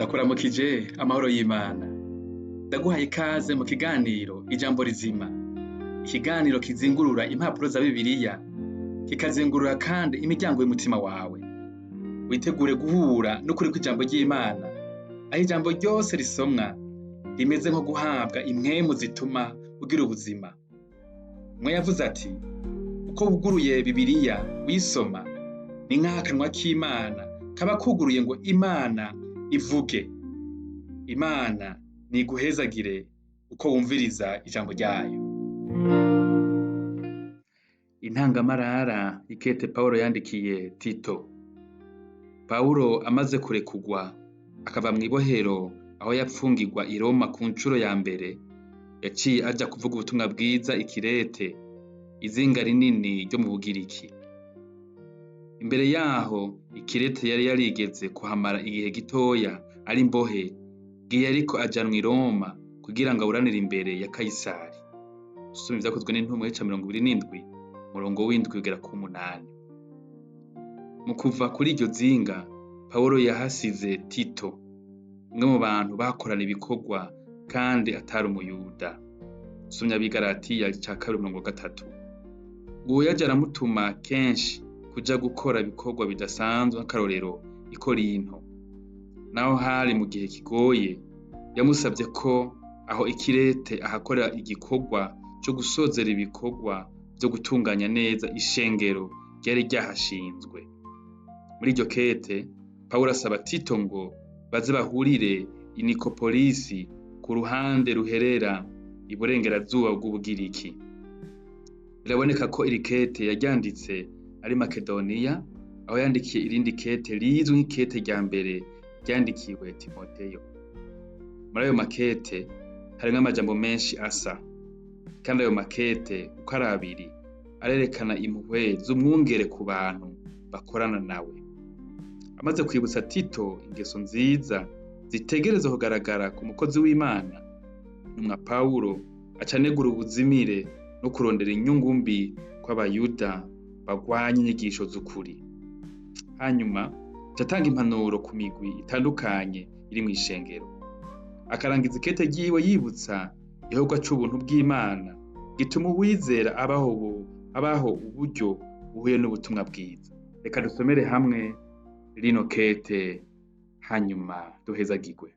Ndakuramukije amahoro y'Imana. Ndaguhaye ikaze mu kiganiro Ijambo Rizima. Ikiganiro kizingurura impapuro za Bibiliya, kikazingurura kandi imiryango y'umutima wawe. Witegure guhura n'ukuri kw'ijambo ry'Imana, aho ijambo ryose risomwa rimeze nko guhabwa impwemu zituma ugira ubuzima. Umwe yavuze ati: "Uko wuguruye Bibiliya uyisoma, ni nk'aho akanwa k'Imana kaba kuguruye ngo Imana ivuge." Imana niguhezagire uko wumviriza ijambo ryayo. Intangamarara ikete Pawulo yandikiye Tito. Pawulo amaze kurekurwa akava mw'ibohero aho yapfungirwa i Roma ku ncuro ya mbere, yaciye aja kuvuga ubutumwa bwiza i Kirete, izinga rinini ryo mu Bugiriki. Imbere yaho i Kirete yari yarigeze kuhamara igihe gitoya ari imbohe, igihe yariko ajanwa i Roma kugira ngo aburanire imbere ya Kayisari. Usoma Ivyakozwe n'Intumwa ica 27, umurongo w'7 kugera ku w'8. Mu kuva kuri iryo zinga, Pawulo yahasize Tito, umwe mu bantu bakorana ibikorwa kandi atari umuyuda. Usomye Ab'i Galatiya ica 2 umurongo wa 3. Uwo yaje aramutuma kenshi kuja gukora ibikorwa bidasanzwe, nk'akarorero i Korinto. Naho hari mu gihe kigoye, yamusavye ko aho i Kirete ahakorera igikorwa co gusozera ibikorwa vyo gutunganya neza ishengero ryari ryahashinzwe. Muri iryo kete, Pawulo asaba Tito ngo baze bahurire i Nikopolisi ku ruhande ruherera iburengerazuba bw'Ubugiriki. Biraboneka ko iri kete yaryanditse ari Makedoniya, aho yandikiye irindi kete rizwi nk'ikete rya mbere ryandikiwe Timoteyo. Muri ayo makete harimwo amajambo menshi asa, kandi ayo makete uko ari abiri arerekana impuhwe z'umwungere ku bantu bakorana nawe. Amaze kwibutsa Tito ingeso nziza zitegerezwa kugaragara ku mukozi w'Imana, intumwa Pawulo aca anegura ubuzimire no kurondera inyungu mbi kw'abayuda bagwanya inyigisho z'ukuri. Hanyuma aca atanga impanuro ku migwi itandukanye iri mw'ishengero. Akarangiza ikete ryiwe yibutsa igikorwa c'ubuntu bw'Imana gituma uwizera abaho uburyo buhuye n'ubutumwa bwiza. Reka dusomere hamwe rino kete hanyuma duhezagirwe.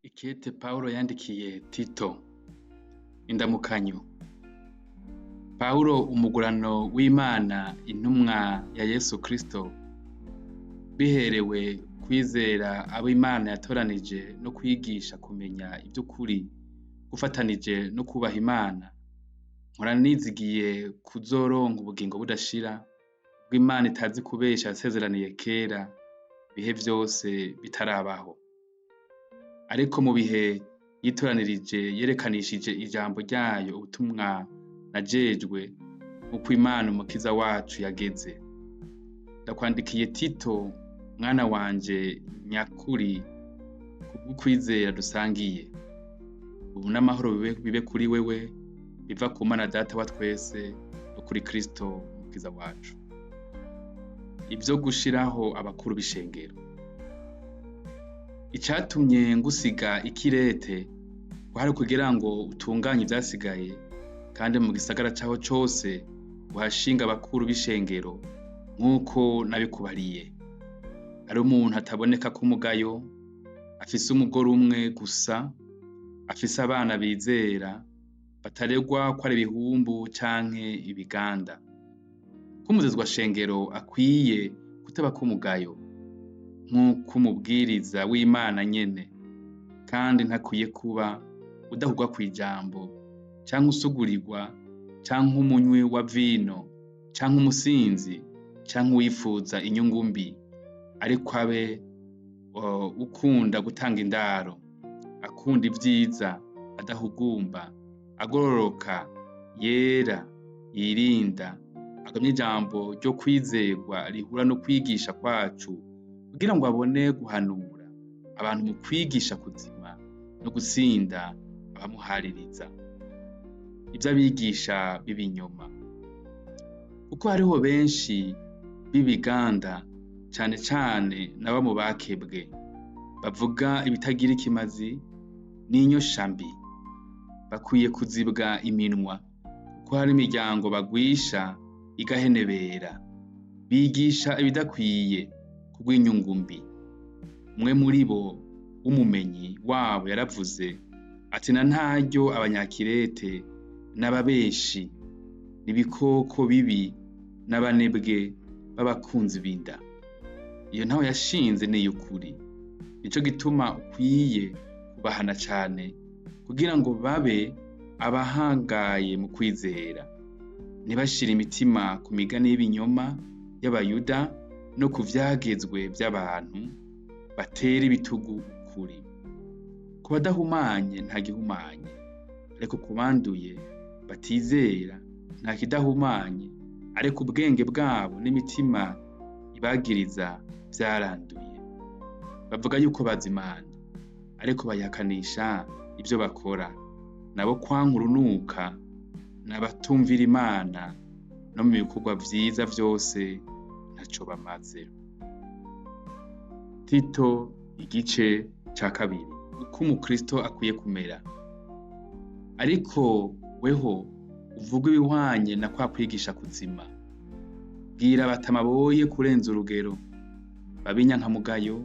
Ikete Pawulo yandikiye Tito. Indamukanyo. Pawulo umugurano w'Imana, intumwa ya Yesu Kristo, biherewe kwizera abo Imana yatoranije no kwigisha kumenya ivy'ukuri gufatanije no kubaha Imana, nkora nizigiye kuzoronka ubugingo budashira, ubwo Imana itazi kubesha yasezeraniye kera ibihe vyose bitarabaho. Ariko mu bihe yitoranirije yerekanishije ijambo ryayo ubutumwa najejwe, nk'uko Imana umukiza wacu yageze. Ndakwandikiye Tito, mwana wanje nyakuri kubw'ukwizera dusangiye. Ubu n'amahoro bibe kuri wewe, biva ku Mana Data wa twese no kuri Kristo umukiza wacu. Ivyo gushiraho abakuru b'ishengero. Icatumye ngusiga i Kirete kwari kugira ngo utunganye ivyasigaye, kandi mu gisagara caho cose uhashinge abakuru b'ishengero nk'uko nabikubariye. Ari umuntu ataboneka k'umugayo, afise umugore umwe gusa, afise abana bizera, bataregwa ko ari ibihumbu canke ibiganda. Ko umuzezwashengero akwiye kutabako umugayo, nk'uko umubwiriza w'Imana nyene, kandi ntakwiye kuba udahugwa kw'ijambo, canke usugurirwa, canke umunywi wa vino, canke umusinzi, canke uwifuza inyungu mbi, ariko abe ukunda gutanga indaro, akunda ivyiza, adahugumba, agororoka, yera, yirinda, agumye ijambo ryo kwizerwa rihura no kwigisha kwacu, kugira ngo abone guhanura abantu mu kwigisha kuzima no gutsinda abamuhaririza. Ivy'abigisha b'ibinyoma. Kuko hariho benshi b'ibiganda, cane cane n'abo mu bakebwe, bavuga ibitagira ikimazi n'inyosha mbi. Bakwiye kuzibwa iminwa, kuko hari imiryango bagwisha igahenebera. Bigisha ibidakwiye kubw'inyungu mbi. Umwe muri bo w'umumenyi wabo yaravuze ati: "Na ntaryo Abanyakirete n'ababeshi, n'ibikoko bibi n'abanebwe b'abakunzi b'inda." Iyo ntaho yashinze n'iyukuri. Nico gituma ukwiye kubahana cane kugira ngo babe abahangaye mu kwizera, ntibashire imitima ku migani y'ibinyoma y'Abayuda no ku vyagezwe vy'abantu, batera ibitugu ukuri. Ku badahumanye nta gihumanye, ariko ku banduye batizera nta kidahumanye, ariko ubwenge bwabo n'imitima ibagiriza vyaranduye. Bavuga yuko bazi Imana, ariko bayihakanisha ivyo bakora. Nabo kwanka urunuka, n'abatumvira Imana, no mu bikorwa vyiza vyose ntaco bamaze. Tito igice ca kabiri. Uko umukristo akwiye kumera. Ariko weho uvuge ibihwanye na kwa kwigisha kuzima. Bwira abatama boye kurenza urugero, babe inyankamugayo,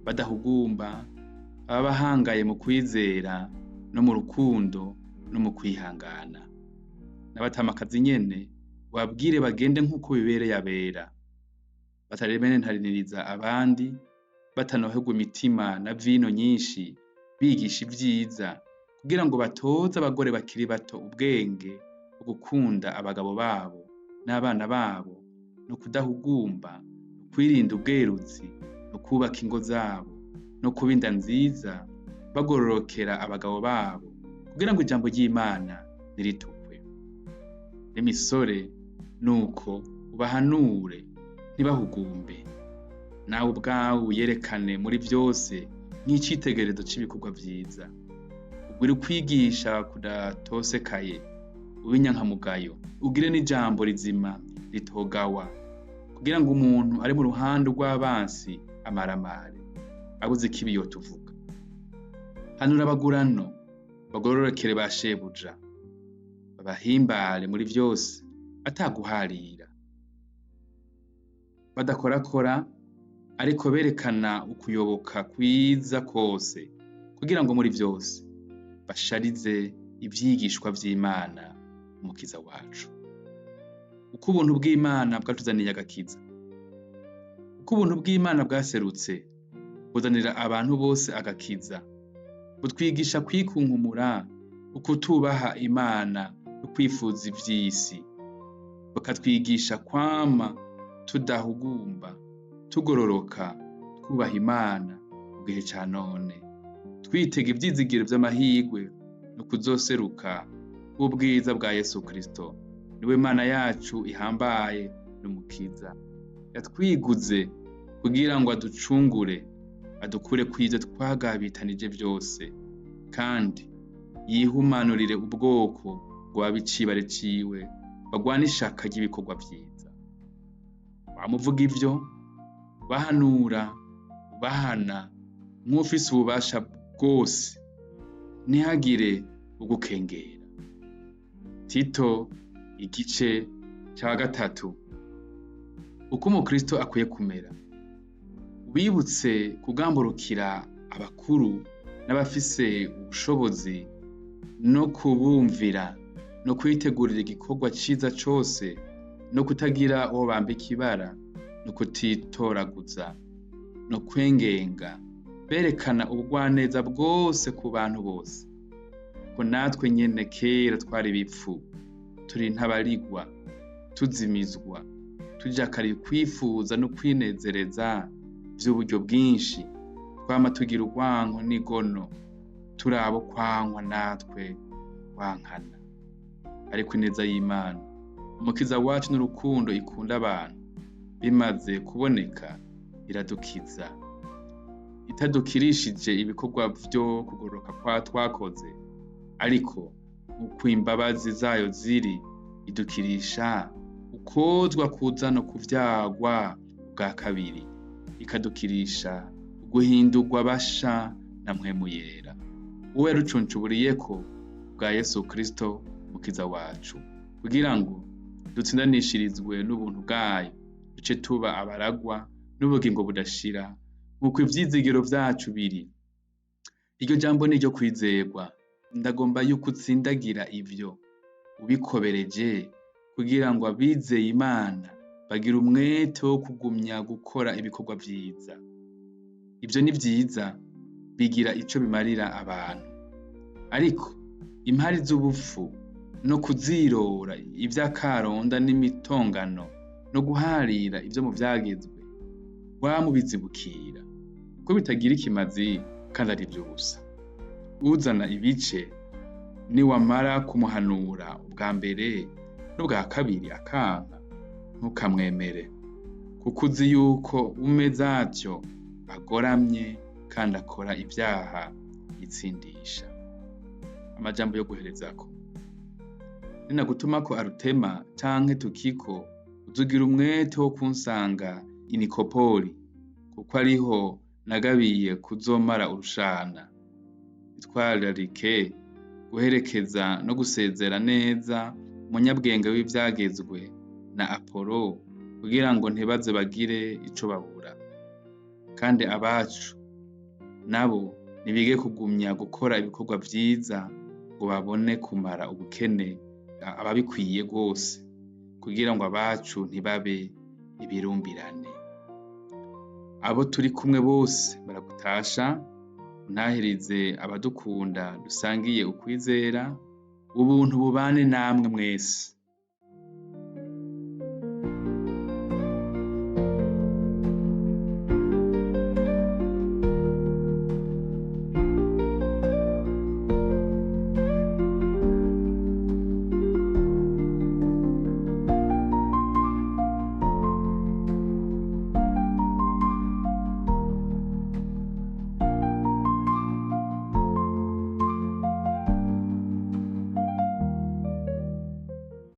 badahugumba, babe abahangaye mu kwizera no mu rukundo no mu kwihangana. N'abatamakazi nyene ubabwire bagende nk'uko bibereye abera, batarementaniriza abandi, batanoherwa imitima na vino nyinshi, bigisha ivyiza, kugira ngo batoze abagore bakiri bato ubwenge bwo gukunda abagabo babo n'abana babo, no kudahugumba, no kwirinda ubweruzi, no kubaka ingo zabo, no kuba inda nziza, bagororokera abagabo babo, kugira ngo ijambo ry'Imana ntiritukwe. N'imisore nuko ubahanure ntibahugumbe, nawe ubwawe wiyerekane muri vyose nk'icitegererezo c'ibikorwa vyiza. Ugwire ukwigisha kudatosekaye, ube inyankamugayo, ugire n'ijambo rizima ritogawa, kugira ngo umuntu ari mu ruhande rw'abansi amaramare, abuze ikibi yotuvuga. Hanura abagurano, bagororokere ba shebuja, babahimbare muri vyose ataguharira, badakorakora, ariko berekana ukuyoboka kwiza kose, kugira ngo muri vyose basharize ivyigishwa vy'Imana Umukiza wacu. Uko ubuntu bw'Imana bwatuzaniye agakiza, uko ubuntu bw'Imana bwaserutse buzanira abantu bose agakiza, butwigisha kwikunkumura, ukutubaha Imana no kwifuza ivy'isi, bukatwigisha kwama tudahugumba, tugororoka, twubaha Imana mu gihe ca none, twitega ivyizigiro vy'amahirwe no kuzoseruka k'ubwiza bwa Yesu Kristo, niwe Mana yacu ihambaye n'Umukiza. Yatwiguze kugira ngo aducungure, adukure kw'ivyo twagabitanije vyose, kandi yihumanurire ubwoko ngo babe icibare ciwe, bagwane ishaka ry'ibikorwa vyiza. Wamuvuga ivyo, ubahanura, ubahana nk'uwufise ububasha bwose, ntihagire ugukengera. Tito igice ca gatatu. Uko umukristo akwiye kumera. Ubibutse kugamburukira abakuru n'abafise ubushobozi, no kubumvira, no kwitegurira igikorwa ciza cose, no kutagira uwo bambika ibara, no kutitoraguza, no kwengenga, berekana ubugwaneza bwose ku bantu bose. Ko natwe nyene kera twari ibipfu, turi intabarigwa, tuzimizwa, tujakariye kwifuza no kwinezereza vy'uburyo bwinshi, twama tugira urwanko n'igono, turi abo kwankwa natwe kwankana. Ariko ineza y'Imana, Umukiza wacu n'urukundo ikunda abantu, bimaze kuboneka iradukiza. Itadukirishije ibikorwa vyo kugororoka kwa twakoze, ariko uko imbabazi zayo ziri, idukirisha Ukozwa kuzana kuvyagwa ubwa kabiri, ikadukirisha guhindurwa basha na Mpwemu Yera. Uwo yaducuncuburiyeko bwa Yesu Kristo Mukiza wacu, kugira ngo dutsindanishirizwe n'ubuntu bwayo, duce tuba abaragwa n'ubugingo budashira, nk'uko ivyizigiro vyacu biri. Iryo jambo ni iryo kwizerwa. Ndagomba yuko utsindagira ivyo ubikobereje, kugira ngo abizeye Imana bagire umwete wo kugumya gukora ibikorwa vyiza. Ivyo ni vyiza, bigira ico bimarira abantu. Ariko impari z'ubupfu no kuzirora ivy'akaronda n'imitongano no guharira ivyo mu vyagezwe, wama ubizibukira, kuko bitagira ikimazi kandi ari ivy'ubusa. Uzana ibice niwamara kumuhanura ubwa mbere n'ubwa kabiri akanka, ntukamwemere, kuko uzi yuko umeze atyo agoramye kandi akora ivyaha yitsindisha. Amajambo yo guherezako. Ninagutumako Arutema canke Tukiko, uzogira umwete wo kunsanga i Nikopoli, kuko ariho nagabiye kuzomara urushana. Itwararike guherekeza no gusezera neza umunyabwenge w'ivyagezwe na Apolo, kugira ngo ntibaze bagire ico babura. Kandi abacu nabo nibige kugumya gukora ibikorwa vyiza, ngo babone kumara ubukene ababikwiye rwose, kugira ngo abacu ntibabe ibirumbirane. Abo turi kumwe bose baragutasha, untahirize abadukunda dusangiye ukwizera. Ubuntu bubane namwe mwese.